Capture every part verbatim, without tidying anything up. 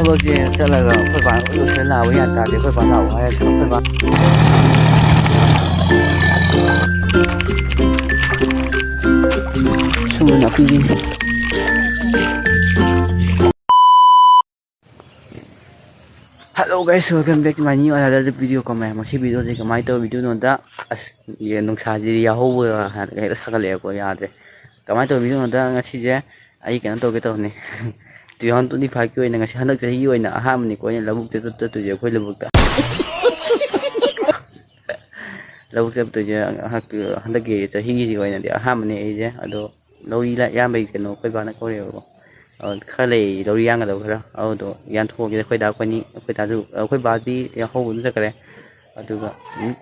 ꯊꯕꯛꯁꯦ ꯆꯠꯂꯒ ꯑꯩꯈꯣꯏ ꯕꯥꯅ ꯂꯣꯏ ꯂꯣꯏꯁꯤꯜꯂ ꯂꯥꯛꯑꯣ ꯌꯥ ꯇꯥꯗꯦ꯫ ꯑꯩꯈꯣꯏ ꯕꯥ ꯂꯥꯛꯑꯣ ꯍꯥꯏꯔꯒ ꯑꯩꯈꯣꯏ ꯕꯥ ꯁꯨꯝꯕ ꯅꯥꯄꯤꯁꯤꯡꯁꯦ꯫ Hello guys, welcome back to my new another video꯫ ꯀꯃꯥꯏ, ꯃꯁꯤ ꯚꯤꯗꯤꯑꯣꯁꯦ ꯀꯃꯥꯏꯅ ꯇꯧꯕ ꯚꯤꯗꯤꯑꯣꯅꯣꯗ, ꯑꯁ, ꯌꯦ, ꯅꯨꯡꯁꯥꯁꯤꯗꯤ ꯌꯥꯍꯧꯕ ꯍꯦꯛꯇ ꯁꯥꯒꯠꯂꯛꯑꯦꯀꯣ, ꯌꯥꯗ꯭ꯔꯦ꯫ ꯀꯃꯥꯏꯅ ꯇꯧꯕ ꯚꯤꯗꯤꯑꯣꯅꯣꯗ, ꯉꯁꯤꯁꯦ ꯑꯩ ꯀꯩꯅꯣ ꯇꯧꯒꯦ ꯇꯧꯕꯅꯤ꯫ Two thousand twenty five ꯀꯤ ꯑꯣꯏꯅ ꯉꯁꯤ, ꯍꯟꯗꯛ ꯆꯍꯤꯒꯤ ꯑꯣꯏꯅ ꯑꯍꯥꯟꯕꯅꯤꯀꯣ ꯑꯩꯅ ꯂꯧꯕꯨꯛꯇ ꯆꯠ-, ꯆꯠꯇꯣꯏꯁꯦ, ꯑꯩꯈꯣꯏ ꯂꯧꯕꯨꯛꯇ꯫ ꯂꯧꯕꯨꯛ ꯆꯠꯇꯣꯏꯁꯦ ꯍꯟꯗꯛ-, ꯍꯟꯗꯛꯀꯤ ꯆꯍꯤꯒꯤꯁꯤ ꯑꯣꯏꯅꯗꯤ ꯑꯍꯥꯟꯕꯅꯦ ꯑꯩꯁꯦ꯫ ꯑꯗꯣ ꯂꯧꯔꯤ ꯂ-, ꯌꯥꯟꯕꯩ ꯀꯩꯅꯣ ꯑꯩꯈꯣꯏ ꯕꯥꯅ ꯀꯧꯔꯛꯑꯦꯕꯀꯣ꯫ ꯑꯗꯣ ꯈꯔ ꯂꯩ ꯂꯧꯔꯤ ꯌꯥꯟꯒꯗꯕ ꯈꯔ, ꯑꯗꯨꯗꯣ ꯌꯥꯟꯊꯣꯛꯑꯒꯦ꯫ ꯑꯩꯈꯣꯏ ꯗꯥ ꯑꯩꯈꯣꯏꯅꯤ, ꯑꯩꯈꯣꯏ ꯗꯥꯁꯨ, ꯑꯩꯈꯣꯏ ꯕꯥꯗꯤ ꯌꯥꯍꯧꯕ ꯑꯗꯨꯝ ꯆꯠꯈ꯭ꯔꯦ꯫ ꯑꯗꯨꯒ ꯑꯗꯨꯝ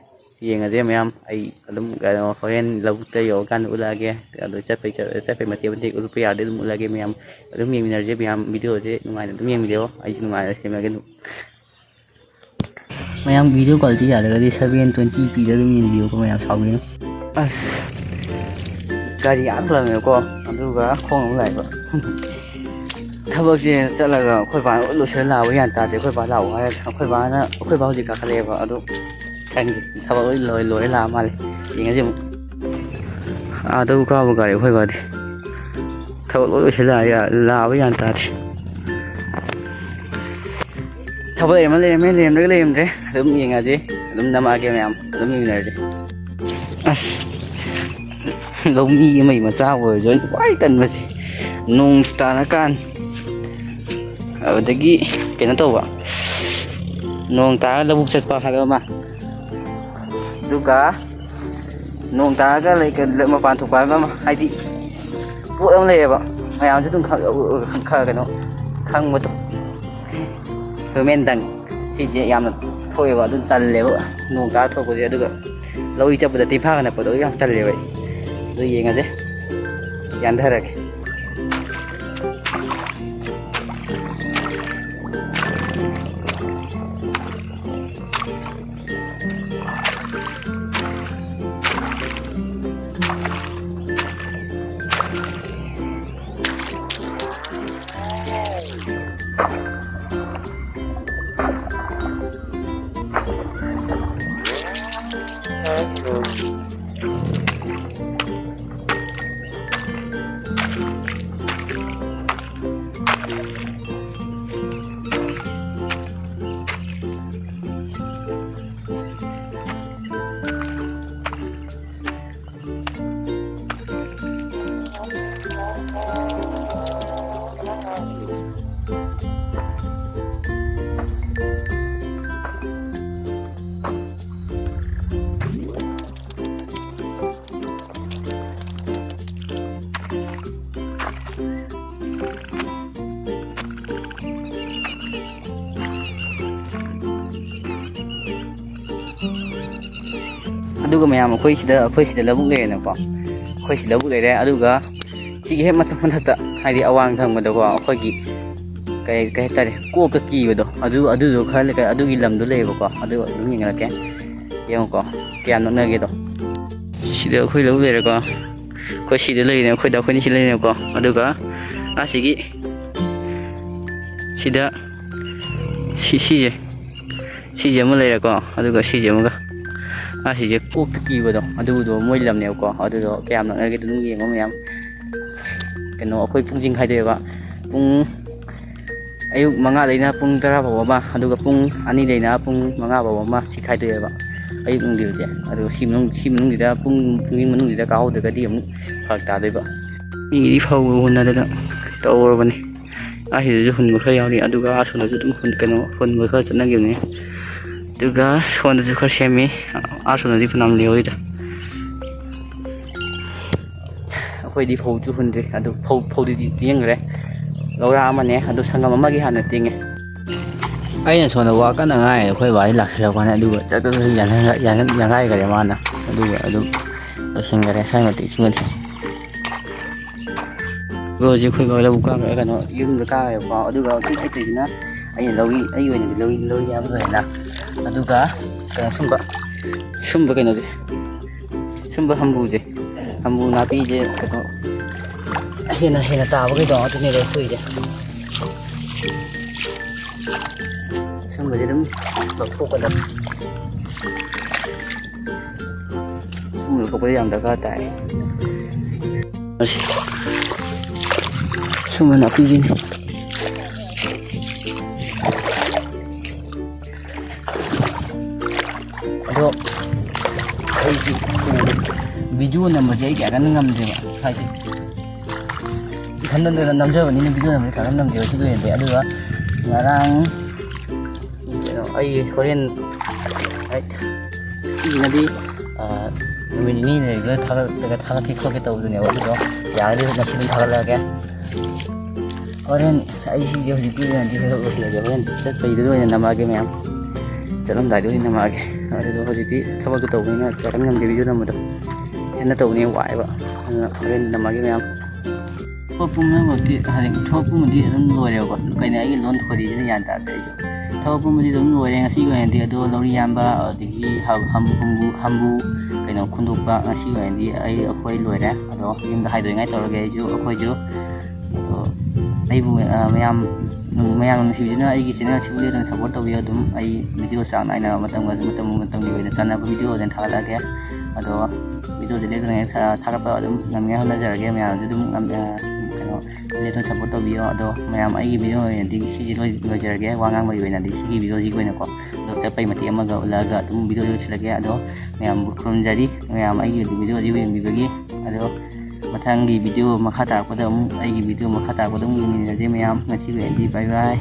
ꯌꯦꯡꯉꯁꯦ ꯃꯌꯥꯝ꯫ ꯑꯩ ꯑꯗꯨꯝ ꯀꯩꯅꯣ ꯍꯣꯔꯦꯟ ꯂꯧꯕꯨꯛꯇ ꯌꯧꯔꯀꯥꯟꯗ ꯎꯠꯂꯛꯑꯒꯦ꯫ ꯑꯗꯣ ꯆꯠꯄꯩ ꯆꯠ-, ꯆꯠꯄꯩ ꯃꯇꯦꯛ ꯃꯇꯦꯛ ꯎꯠꯄ ꯌꯥꯔꯗꯤ ꯑꯗꯨꯝ ꯎꯠꯂꯛꯑꯒꯦ ꯃꯌꯥꯝ꯫ ꯑꯗꯨꯝ ꯌꯦꯡꯃꯤꯟꯅꯔꯁꯦ ꯃꯌꯥꯝ, ꯚꯤꯗꯤꯑꯣꯁꯦ ꯅꯨꯡꯉꯥꯏꯅ ꯑꯗꯨꯝ ꯌꯦꯡꯕꯤꯔꯣ꯫ ꯑꯩꯁꯨ ꯅꯨꯡꯉꯥꯏꯅ ꯁꯦꯝꯃꯒꯦ ꯑꯗꯨꯝ꯫ ꯃꯌꯥꯝ ꯚꯤꯗꯤꯑꯣ ꯀ꯭ꯋꯥꯂꯤꯇꯤ ꯌꯥꯗ꯭ꯔꯒꯗꯤ seven twenty p ꯗ ꯑꯗꯨꯝ ꯌꯦꯡꯕꯤꯌꯨꯀꯣ ꯃꯌꯥꯝ, ꯁꯥꯎꯕꯤꯒꯅꯨ꯫ ꯑꯁ, ꯒꯥꯔꯤ ꯌꯥꯝ ꯈꯜꯂꯝꯃꯦꯕꯀꯣ, ꯑꯗꯨꯒ ꯈꯣꯡ ꯑꯃꯨꯛ ꯂꯥꯛꯏꯕ꯫ ꯊꯕꯛꯁꯦ ꯆꯠꯂꯒ ꯑꯩꯈꯣꯏ ꯕꯥꯅ ꯂꯣꯏ ꯂꯣꯏꯁꯤꯜꯂ ꯂꯥꯛꯑꯣ ꯒ꯭ꯌꯥꯟ ꯇꯥꯗꯦ꯫ ꯑꯩꯈꯣꯏ ꯕꯥ ꯂꯥꯛꯑꯣ ꯍꯥꯏꯔꯒ ꯑꯩꯈꯣꯏ ꯕꯥꯅ, ꯑꯩꯈꯣꯏ ꯕꯥ ꯍꯧꯖꯤꯛ ꯀꯥꯈꯠꯂꯛꯑꯦꯕ꯫ ꯑꯗꯨ ꯈꯪꯗꯦ, ꯊꯕꯛ ꯂꯣꯏ ꯂꯣꯏ-, ꯂꯣꯏꯔ ꯂꯥꯛꯑ ꯃꯥꯜꯂꯦ꯫ ꯌꯦꯡꯉꯁꯤ ꯑꯃꯨꯛ꯫ ꯑꯥꯗꯕꯨ ꯀꯥꯕ ꯒꯥꯔꯤ ꯑꯩꯈꯣꯏ ꯕꯥꯗꯤ꯫ ꯊꯕꯛ ꯂꯣꯏ ꯂꯣꯏꯁꯤꯜꯂ ꯂꯥꯛꯑꯕ ꯒ꯭ꯌꯥꯟ ꯇꯥꯗꯦ꯫ ꯊꯕꯛ ꯂꯩꯔꯝꯃ ꯂꯩꯔꯝꯃꯦ, ꯂꯩꯔꯝꯗ꯭ꯔꯒ ꯂꯩꯔꯝꯗ꯭ꯔꯦ꯫ ꯑꯗꯨꯝ ꯌꯦꯡꯉꯁꯤ, ꯑꯗꯨꯝ ꯅꯝꯃꯛꯑꯒꯦ ꯃꯌꯥꯝ, ꯑꯗꯨꯝ ꯌꯦꯡꯃꯤꯟꯅꯔꯁꯤ꯫ ꯑꯁ, ꯂꯧꯃꯤ ꯑꯃꯒꯤ ꯃꯆꯥ ꯑꯣꯏꯔꯁꯨ ꯑꯩꯅ ꯈ꯭ꯋꯥꯏ ꯇꯟꯕꯁꯦ ꯅꯣꯡ ꯇꯥꯔꯀꯥꯟ, ꯑꯗꯨꯗꯒꯤ ꯀꯩꯅꯣ ꯇꯧꯕ, ꯅꯣꯡ ꯇꯥꯔꯒ ꯂꯧꯕꯨꯛ ꯆꯠꯄ ꯍꯥꯏꯕ ꯑꯃ, ꯑꯗꯨꯒ ꯅꯣꯡ ꯇꯥꯔꯒ ꯂꯩ-, ꯃꯄꯥꯟ ꯊꯣꯛꯄ ꯍꯥꯏꯕ ꯑꯃ, ꯍꯥꯏꯗꯤ ꯄꯣꯠ ꯑꯃ ꯂꯩꯌꯦꯕ, ꯃꯌꯥꯝꯁꯨ ꯑꯗꯨꯝ ꯈꯪ-, ꯈ-, ꯀꯩꯅꯣ, ꯈꯪꯕꯗꯣ, ꯍ꯭ꯌꯨꯃꯦꯟ ꯗꯪ ꯁꯤꯁꯦ ꯌꯥꯝꯅ ꯊꯣꯛꯑꯦꯕ, ꯑꯗꯨ ꯇꯜꯂꯦꯕ ꯅꯣꯡ ꯇꯥꯔ ꯊꯣꯛꯄꯁꯦ꯫ ꯑꯗꯨꯒ ꯂꯧꯔꯤ ꯆꯠꯄꯗ ꯇꯤꯟꯐꯥꯒ ꯅꯞꯄꯗꯣ ꯌꯥꯝ ꯇꯜꯂꯦꯕ ꯑꯩ꯫ ꯑꯗꯨ ꯌꯦꯡꯉꯁꯦ, ꯌꯥꯟꯊꯔꯒꯦ꯫ ꯑꯗꯨꯒ ꯃꯌꯥꯝ, ꯑꯩꯈꯣꯏ ꯁꯤꯗ, ꯑꯩꯈꯣꯏ ꯁꯤꯗ ꯂꯧꯕꯨꯛ ꯂꯩꯔꯦꯅꯀꯣ꯫ ꯑꯩꯈꯣꯏ ꯁꯤꯗ ꯂꯧꯕꯨꯛ ꯂꯩꯔꯦ꯫ ꯑꯗꯨꯒ ꯁꯤꯒꯤ ꯍꯦꯛ ꯃꯊꯛ, ꯃꯊꯛꯇ, ꯍꯥꯏꯗꯤ ꯑꯋꯥꯡ ꯊꯪꯕꯗꯀꯣ, ꯑꯩꯈꯣꯏꯒꯤ ꯀꯩ, ꯀꯩ ꯍꯥꯏꯇꯥꯔꯦ, ꯀꯣꯛꯇ ꯀꯤꯕꯗꯣ, ꯑꯗꯨ, ꯑꯗꯨꯗꯣ ꯈꯔ ꯂꯩ-, ꯑꯗꯨꯒꯤ ꯂꯝꯗꯣ ꯂꯩꯌꯦꯕꯀꯣ꯫ ꯑꯗꯨ ꯑꯗꯨꯝ ꯌꯦꯡꯍꯜꯂꯛꯀꯦ꯫ ꯌꯦꯡꯉꯨꯀꯣ, ꯀꯌꯥꯝ ꯅꯛꯅꯒꯦꯗꯣ꯫ ꯁꯤꯗ ꯑꯩꯈꯣꯏ ꯂꯧꯕꯨꯛ ꯂꯩꯔꯦꯀꯣ꯫ ꯑꯩꯈꯣꯏ ꯁꯤꯗ ꯂꯩꯔꯤꯅꯦ, ꯑꯩꯈꯣꯏꯗ ꯑꯩꯈꯣꯏꯅꯤ ꯁꯤ ꯂꯩꯔꯤꯅꯦꯀꯣ꯫ ꯑꯗꯨꯒ ꯑꯁꯤꯒꯤ ꯁꯤꯗ ꯁꯤ-, ꯁꯤꯁꯦ, ꯁꯤꯁꯦ ꯑꯃ ꯂꯩꯔꯦꯀꯣ꯫ ꯑꯗꯨꯒ ꯁꯤꯁꯦ ꯑꯃꯒ, ꯑꯁꯤꯁꯦ ꯀꯣꯛꯇ ꯀꯤꯕꯗꯣ, ꯑꯗꯨꯗꯣ ꯃꯣꯏ ꯂꯝꯅꯦꯕꯀꯣ꯫ ꯑꯗꯨꯗꯣ ꯀꯌꯥꯝ ꯅꯛꯅꯒꯦ ꯑꯗꯨꯝ ꯌꯦꯡꯉꯣ ꯃꯌꯥꯝ꯫ ꯀꯩꯅꯣ, ꯑꯩꯈꯣꯏ ꯄꯨꯡꯁꯤꯡ ꯈꯥꯏꯗꯣꯛꯑꯦꯕ꯫ ꯄꯨꯡ, ꯑꯌꯨꯛ ꯃꯉꯥꯗꯩꯅ ꯄꯨꯡ ꯇꯔꯥ ꯐꯥꯎ ꯑꯃ, ꯑꯗꯨꯒ ꯄꯨꯡ ꯑꯅꯤꯗꯩꯅ ꯄꯨꯡ ꯃꯉꯥ ꯐꯥꯎ ꯑꯃ, ꯁꯤ ꯈꯥꯏꯗꯣꯛꯑꯦꯕ ꯑꯌꯨꯛ ꯅꯨꯡꯊꯤꯜꯁꯦ꯫ ꯑꯗꯣ ꯁꯤ ꯃꯅꯨꯡ, ꯁꯤ ꯃꯅꯨꯡꯁꯤꯗ ꯄꯨꯡ, ꯄꯨꯡꯁꯤꯡ ꯃꯅꯨꯡꯁꯤꯗ ꯀꯥꯍꯧꯗ꯭ꯔꯒꯗꯤ ꯑꯃꯨꯛ ꯐꯔꯛ ꯇꯥꯗꯣꯏꯕ꯫ ꯃꯤꯒꯤꯗꯤ ꯐꯧ ꯍꯨꯟꯅꯗꯅ ꯇꯧꯔꯕꯅꯤ꯫ ꯑꯁꯤꯗꯁꯨ ꯍꯨꯟꯕ ꯈꯔ ꯌꯥꯎꯔꯤ, ꯑꯗꯨꯒ ꯑꯁꯣꯝꯗꯁꯨ ꯑꯗꯨꯝ ꯍꯨꯟ-, ꯀꯩꯅꯣ, ꯍꯨꯟꯕ ꯈꯔ ꯆꯠꯅꯈꯤꯕꯅꯤ꯫ ꯑꯗꯨꯒ ꯁꯣꯝꯗꯁꯨ ꯈꯔ ꯁꯦꯝꯃꯤ꯫ ꯑꯁꯣꯝꯗꯗꯤ ꯐꯅꯌꯥꯝ ꯂꯩꯍꯧꯔꯤꯗ꯫ ꯑꯩꯈꯣꯏꯗꯤ ꯐꯧꯁꯨ ꯍꯨꯟꯗ꯭ꯔꯤ꯫ ꯑꯗꯨ ꯐꯧ, ꯐꯧꯗꯨꯗꯤ ꯇꯤꯡꯈ꯭ꯔꯦ꯫ ꯂꯧꯔꯥ ꯑꯃꯅꯦ, ꯑꯗꯨ ꯁꯪꯒꯝ ꯑꯃꯒꯤ ꯍꯥꯟꯅ ꯇꯤꯡꯉꯦ꯫ ꯑꯩꯅ ꯁꯣꯝꯗ ꯋꯥ ꯀꯟꯅ ꯉꯥꯡꯉꯦ, ꯑꯩꯈꯣꯏ ꯕꯥꯗꯤ ꯂꯥꯛꯁꯤꯜꯂꯛꯄꯅꯦ, ꯑꯗꯨꯒ ꯆꯠꯄꯗꯨꯁꯨ ꯌꯥꯡꯍꯟ-, ꯌꯥꯡꯍꯟ-, ꯌꯥꯡꯒꯥꯏꯈꯔꯦ ꯃꯥꯅ꯫ ꯑꯗꯨꯒ ꯑꯗꯨꯝ ꯂꯣꯏꯁꯤꯟꯈꯔꯦ ꯁ꯭ꯋꯥꯏ ꯃꯇꯤꯛꯁꯤꯃꯗꯤ꯫ ꯑꯗꯣ ꯍꯧꯖꯤꯛ ꯑꯩꯈꯣꯏ ꯕꯥ ꯂꯧꯕꯨꯛ ꯀꯥꯈ꯭ꯔꯦ, ꯀꯩꯅꯣ, ꯌꯨꯝꯗ ꯀꯥꯈ꯭ꯔꯦꯕꯀꯣ꯫ ꯑꯗꯨꯒ ꯍꯧꯖꯤꯛ ꯑꯩ ꯇꯧꯔꯤꯁꯤꯅ, ꯑꯩꯅ ꯂꯧꯔꯤ, ꯑꯩꯒꯤ ꯑꯣꯏꯅꯗꯤ ꯂꯧꯔꯤ, ꯂꯧꯔꯤ ꯍꯥꯏꯕ ꯂꯣꯏꯔꯦꯅ꯫ ꯑꯗꯨꯒ ꯀꯩꯅꯣ, ꯁꯨꯝꯕ, ꯁꯨꯝꯕ ꯀꯩꯅꯣꯁꯦ, ꯁꯨꯝꯕ ꯍꯝꯕꯨꯁꯦ, ꯍꯝꯕꯨ ꯅꯥꯄꯤꯁꯦ ꯀꯩꯅꯣ, ꯍꯦꯟꯅ, ꯍꯦꯟꯅ ꯇꯥꯕꯈꯩꯗꯣ ꯑꯗꯨꯅꯦ ꯂꯧꯊꯣꯛꯏꯁꯦ꯫ ꯁꯨꯝꯕꯁꯦ ꯑꯗꯨꯝ ꯂꯧꯊꯣꯛꯀꯗꯕ꯫ ꯁꯨꯝꯕ ꯂꯧꯊꯣꯛꯄꯁꯦ ꯌꯥꯝ ꯗꯔꯀꯥꯔ ꯇꯥꯏ꯫ ꯑꯁꯤ, ꯁꯨꯝꯕ ꯅꯥꯄꯤꯁꯤꯅꯤ꯫ ꯑꯗꯣ ꯑꯩꯁꯤ ꯀꯩꯅꯣꯗꯣ, ꯚꯤꯗꯤꯑꯣ ꯅꯝꯕꯁꯦ ꯑꯩ ꯀꯌꯥ ꯀꯟꯅ ꯉꯝꯗ꯭ꯔꯦꯕ, ꯍꯥꯏꯗꯤ ꯏꯊꯟꯗ ꯅꯝꯖꯕꯅꯤꯅ ꯚꯤꯗꯤꯑꯣ ꯅꯝꯕꯁꯦ ꯀꯌꯥ ꯀꯟꯅ ꯉꯝꯗꯦꯕ꯫ ꯑꯗꯨꯒꯤ ꯑꯣꯏꯔꯗꯤ, ꯑꯗꯨꯒ ꯉꯔꯥꯡ, ꯀꯩꯅꯣ, ꯑꯩ ꯍꯣꯔꯦꯟ, ꯍꯥꯏ-, ꯁꯤꯁꯤꯅꯗꯤ, ꯑ, ꯅꯨꯃꯤꯠ ꯅꯤꯅꯤ ꯂꯩꯔꯒ ꯊꯥꯒꯠꯂꯒ ꯊꯥꯒꯠꯀꯦ ꯈꯣꯠꯀꯦ ꯇꯧꯕꯗꯨꯅꯦꯕ꯫ ꯑꯗꯨꯗꯣ ꯌꯥꯔꯒꯗꯤ ꯉꯁꯤ ꯑꯗꯨꯝ ꯊꯥꯒꯠꯂꯛꯑꯒꯦ꯫ ꯍꯣꯔꯦꯟ ꯑꯩ ꯁꯤꯁꯦ ꯍꯧꯖꯤꯛꯀꯤ ꯑꯣꯏꯅꯗꯤ ꯍꯦꯛ ꯂꯣꯏꯁꯤꯜꯂꯒꯦ, ꯍꯣꯔꯦꯟ ꯆꯠꯄꯩꯗꯨꯗ ꯑꯣꯏꯅ ꯅꯝꯃꯛꯑꯒꯦ ꯃꯌꯥꯝ꯫ ꯆꯠꯂꯝꯗꯥꯏꯗ ꯑꯣꯏꯅ ꯅꯝꯃꯛꯑꯒꯦ꯫ ꯑꯗꯨꯗꯣ ꯍꯧꯖꯤꯛꯇꯤ ꯊꯕꯛꯇꯣ ꯇꯧꯕꯅꯤꯅ ꯆꯠꯄ ꯉꯝꯗꯦ video ꯅꯝꯕꯗꯣ꯫ ꯏꯊꯟꯗ ꯇꯧꯕꯅꯤꯅ ꯋꯥꯏꯑꯦꯕ꯫ ꯑꯗꯨꯅ ꯍꯣꯔꯦꯟ ꯅꯝꯃꯛꯑꯒꯦ ꯃꯌꯥꯝ꯫ ꯊꯕꯛ ꯄꯨꯝꯅꯃꯛꯇꯤ, ꯍꯥꯏꯗꯤ ꯊꯕꯛ ꯄꯨꯝꯕꯗꯤ ꯑꯗꯨꯝ ꯂꯣꯏꯔꯦꯕꯀꯣ꯫ ꯀꯩꯅꯣ ꯑꯩꯒꯤ ꯂꯣꯟ ꯈꯣꯏꯔꯤꯁꯤꯅ ꯒ꯭ꯌꯥꯟ ꯇꯥꯗꯦ ꯑꯩꯁꯨ꯫ ꯊꯕꯛ ꯄꯨꯝꯕꯗꯤ ꯑꯗꯨꯝ ꯂꯣꯏꯔꯦ ꯉꯁꯤꯒꯤ ꯑꯣꯏꯅꯗꯤ꯫ ꯑꯗꯣ ꯂꯧꯔꯤ ꯌꯥꯟꯕ, ꯑꯗꯒꯤ ꯍ-, ꯍꯝ-, ꯍꯝꯕꯨ, ꯍꯝꯕꯨ ꯀꯩꯅꯣ ꯈꯨꯟꯗꯣꯛꯄ, ꯉꯁꯤꯒꯤ ꯑꯣꯏꯅꯗꯤ ꯑꯩ, ꯑꯩꯈꯣꯏ ꯂꯣꯏꯔꯦ꯫ ꯑꯗꯣ ꯌꯨꯝꯗ ꯍꯥꯏꯗꯣꯛꯅꯤꯡꯉꯥꯏ ꯇꯧꯔꯒꯦ ꯑꯩꯁꯨ, ꯑꯩꯈꯣꯏꯁꯨ꯫ ꯑꯗꯣ ꯑꯩꯕꯨ, ꯑ, ꯃꯌꯥꯝ, ꯃꯌꯥꯝꯅ ꯅꯨꯡꯁꯤꯕꯤꯗꯨꯅ ꯑꯩꯒꯤ channel ꯑꯁꯤꯕꯨ ꯂꯦꯞꯇꯅ support ꯇꯧꯕꯤꯌꯨ꯫ ꯑꯗꯨꯝ ꯑꯩ video ꯆꯥꯡ ꯅꯥꯏꯅ ꯃꯇꯝꯒ, ꯃꯇꯝ ꯃꯇꯝꯒꯤ ꯑꯣꯏꯅ ꯆꯥꯟꯅꯕ video ꯑꯣꯏꯅ ꯊꯥꯒꯠꯂꯛꯑꯒꯦ꯫ ꯑꯗꯣ videoꯁꯦ ꯂꯦꯞꯇꯅ ꯍꯦꯛ ꯊꯥ-, ꯊꯥꯒꯠꯄ ꯑꯗꯨꯝ ꯉꯝꯅꯤꯡꯉꯥꯏ ꯍꯣꯠꯅꯖꯔꯒꯦ꯫ ꯃꯌꯥꯝꯁꯨ ꯑꯗꯨꯝ ꯉꯝ-, ꯑ, ꯀꯩꯅꯣ, ꯂꯦꯞꯇꯅ support ꯇꯧꯕꯤꯌꯣ꯫ ꯑꯗꯣ ꯃꯌꯥꯝ ꯑꯩꯒꯤ video ꯑꯣꯏꯅꯗꯤ ꯁꯤꯁꯦ ꯂꯣꯏ-, ꯂꯣꯏꯖꯔꯒꯦ꯫ ꯋꯥ ꯉꯥꯡꯕꯒꯤ ꯑꯣꯏꯅꯗꯤ ꯁꯤꯒꯤ videoꯁꯤꯒꯤ ꯑꯣꯏꯅꯀꯣ꯫ ꯑꯗꯣ ꯆꯠꯄꯩ ꯃꯇꯦꯛ ꯑꯃꯒ ꯎꯠꯂꯛꯑꯒ ꯑꯗꯨꯝ video ꯂꯣꯏꯁꯤꯜꯂꯒꯦ꯫ ꯑꯗꯣ ꯃꯌꯥꯝꯕꯨ ꯈꯨꯔꯨꯝꯖꯔꯤ, ꯃꯌꯥꯝ ꯑꯩꯒꯤ videoꯁꯤꯕꯨ ꯌꯦꯡꯕꯤꯕꯒꯤ꯫ ꯑꯗꯣ ꯃꯊꯪꯒꯤ video ꯃꯈꯥ ꯇꯥꯔꯛꯄꯗ ꯑꯃꯨꯛ, ꯑꯩꯒꯤ video ꯃꯈꯥ ꯇꯥꯔꯛꯄꯗ ꯑꯃꯨꯛ ꯌꯦꯡꯃꯤꯟꯅꯁꯦ ꯃꯌꯥꯝ꯫ ꯉꯁꯤꯒꯤ ꯑꯣꯏꯅꯗꯤ bye bye꯫